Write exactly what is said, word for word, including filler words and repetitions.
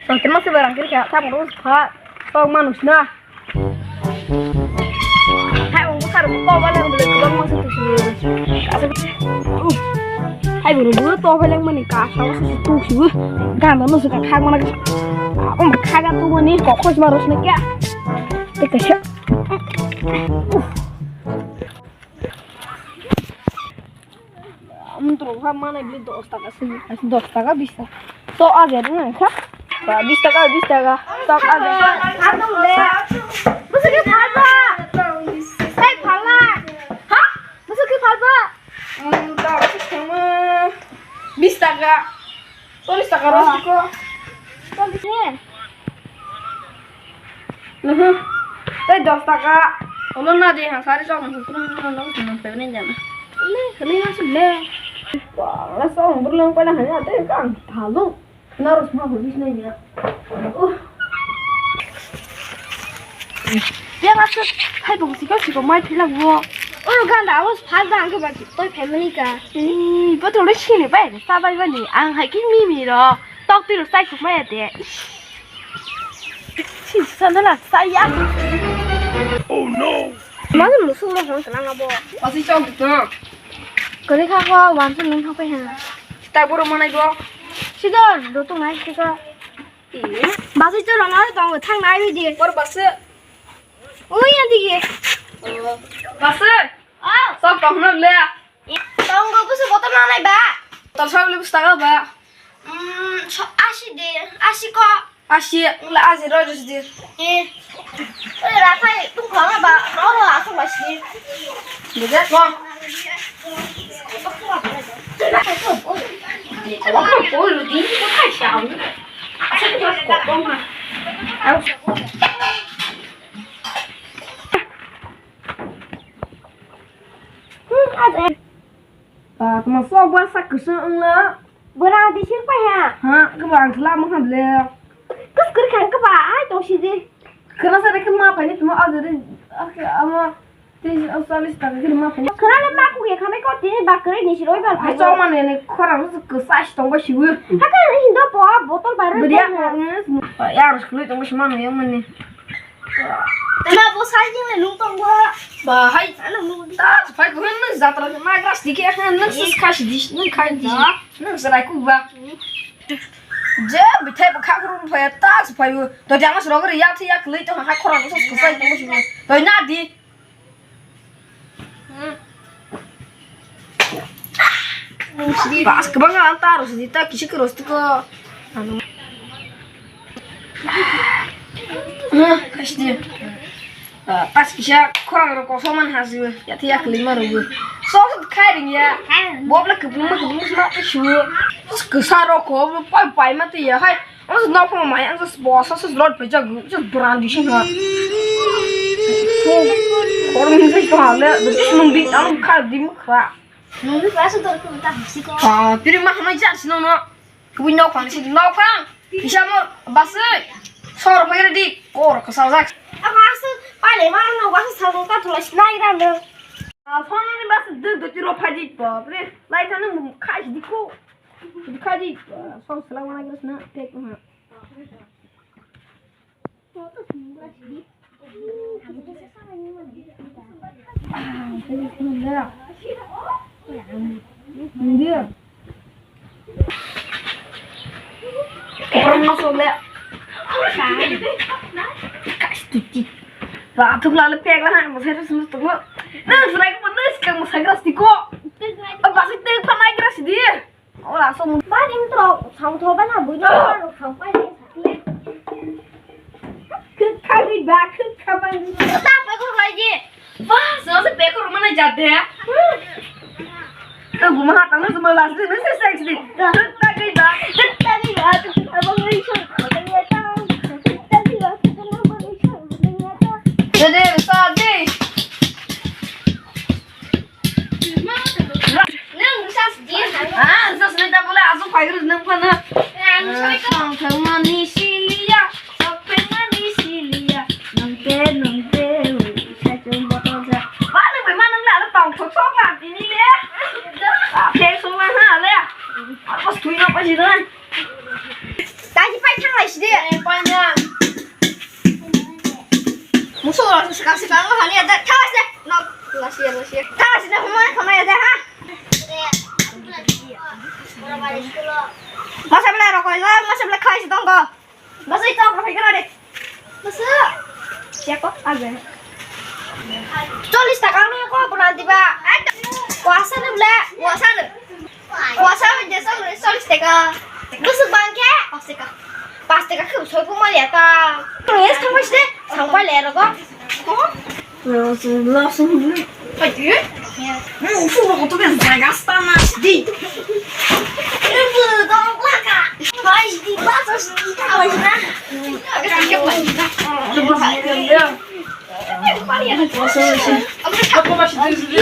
Tongthima se barang kiri kha, tamo rus kha, tong manus na. Hai, ung bukhar ko ba lang bele ko ma se tusi. Hai, buru buru to ba lang mani ka sa se tusi. Gan no se ka khag mana. Ung khaga tu mani ko khos ma rus na kya. Te ka sha. Amtro ha manai bili dos taka sini. Dos taka, bis taka. To aja dong kha. Ba, bis taka, bis taka. To aja. Ano le. Musuki phalba. Sai phala. Ha? Musuki phalba. Hmm, to sama bis taka. Chollish taka rw ko. Chollish ne? Mhm. Tei dos taka. Olo na de ha sari sok nang puni nang nang nang puni nang. Le, kani nang sile. Wah, sok nang puni nang puni nang ya, tei kang thalu. Narus ma hubis nang ya. Uh. Dia masuk, hai bung sikau sikau mai philak bo. Oro ganda awas phal da angke bagi toi family ka. Ih, botol ro sini bai, sabai bani, ang hai ki mimi ro, tok tiro sai suk mai ate. Sin sandala saya. Oh no. Mana musuh lo hong tenang abo. Pasi chok tu. Kali kha ko wan sun nung thang pai ha. Tak buru mana go. Sidon, do tu ngai sika. Basu chwla no tongo thang nai di. Bor basu. Oi ya dige. Basu. Oh. Sok tong no le. Tongo busu botol nang nai ba. Botol sok le busu taka ba. Hmm, so asi de, asi ko. Asi, le asi ro jus de. Eh. Oi ra phai tu khang ba, ro ro asu ba si. Dede ko. Ba, tama sok ba sak kusu wngna. Bora di sir pa ya. Ha, ke ba ang sala mo hamle. Kus kur khang ke ba, ai to si di. Kena sa de ke ma pa ni tama a de, ama. Tei o challis taka kilo ma phai. Khwrang le ma kuk ya khamai ko tini ba kwrwi ni siroi bar phai. Chok mani ni khorang su kwsa si tong bai sibu. Haka ni hindo po botol bai roi. Bwrwi tong. Yar khwlwi tong bai si mano yang mani. Tama bo sai jing le nung tong bo. Ba hai. Ano nung di. Ta phai ko nung jatra ma gras di ke han nung sus kha si di nung khai di. Nung serai ku ba. Je bithai ba kha khrum phai ta phai. To jang mas rog ri ya thi ya khwlwi tong ha khorang su kwsa tong bai sibu. To na di. Bas, kwbangma ang ta rw sidi, ta kisa kwrwi sidi ko. Ano. Ah, kasidi. Ah, tas kisa khorang rok kosom man hasibo. Ya, tiya kwlwima rwbo. Sok khai ring ya. Bobla kwbangma kwbangma sma ta shu. Kwsa rok ko pai pai ma tiya hai. Ang se nokphang mai, ang se bosa se rot pejak, se brandi se ha. Korom se ha le, de nung di, ang kha di mukha. Nung di ba se dor ko ta si ko. Ah, piri ma ma jar si no no. Kubui nokphang si nokphang. Kisa mo bas se. Sor phagra di, kor ko sa jak. Ama se pale ma no ba se sa ta thula si nai ra no. Ah, phone ni bas se duk duk ro phaji ko. Pre, lai ta no khai di ko. Kadi, sok selawang lagi terus nak, tek ha. Dia. Orang masuk le. Kasih tuci. Batuk lalu pek lah, masih terus terus tunggu. Nah, selain mana sekarang masih keras tiko. Apa sih teh panai keras dia? Ora so mun. Ba dim tro, sang tho ba na bui no ro khang pai. Khuk kha ri ba, khuk kha ba. Ta pe ko lai ji. Ba, so se pe ko mana jat de. Ka guma ha tang se ma las de, se sex de. Khuk kha ri ba, khuk kha ri ba, khuk kha ba ngai so. Khuk kha ri ba, khuk kha ba ngai so. De de, sa de. Nang sas di. Ah, sas ni ta bole asu phai gru nang phana. Nang sas. Nang thang mani siliya, sapeng mani siliya. Nang te, nang te, sa chung botol ja. Ba nang bai ma nang la tong thok sok la tini le. Ah, phek sung na ha le. Apa sui no pa ji na. Ta ji pai Di. Musu lo sika sika lo hani ada thas de. No, lasi lasi. Thas de huma huma ada ha. Masa bela rokoi lo, masa bela khai si tonggo. Masa itu apa pikir ada? Masa. Siapa? Ada. Chollis taka no ko bulan diba. Kuasa ni bela, kuasa ni. Kuasa ni desa bela chollis taka. Musu bangke. Pas taka. Pas taka ke usoi pun mali ata. Terus kamu sih, sampai lero ko. Langsung, langsung dulu. Ayo. Mau suruh aku tuh kan jaga panas di. Ibu, tolong lah kak. Guys, di batas di kawin nah. Agak sakit lah. Aku masih dulu.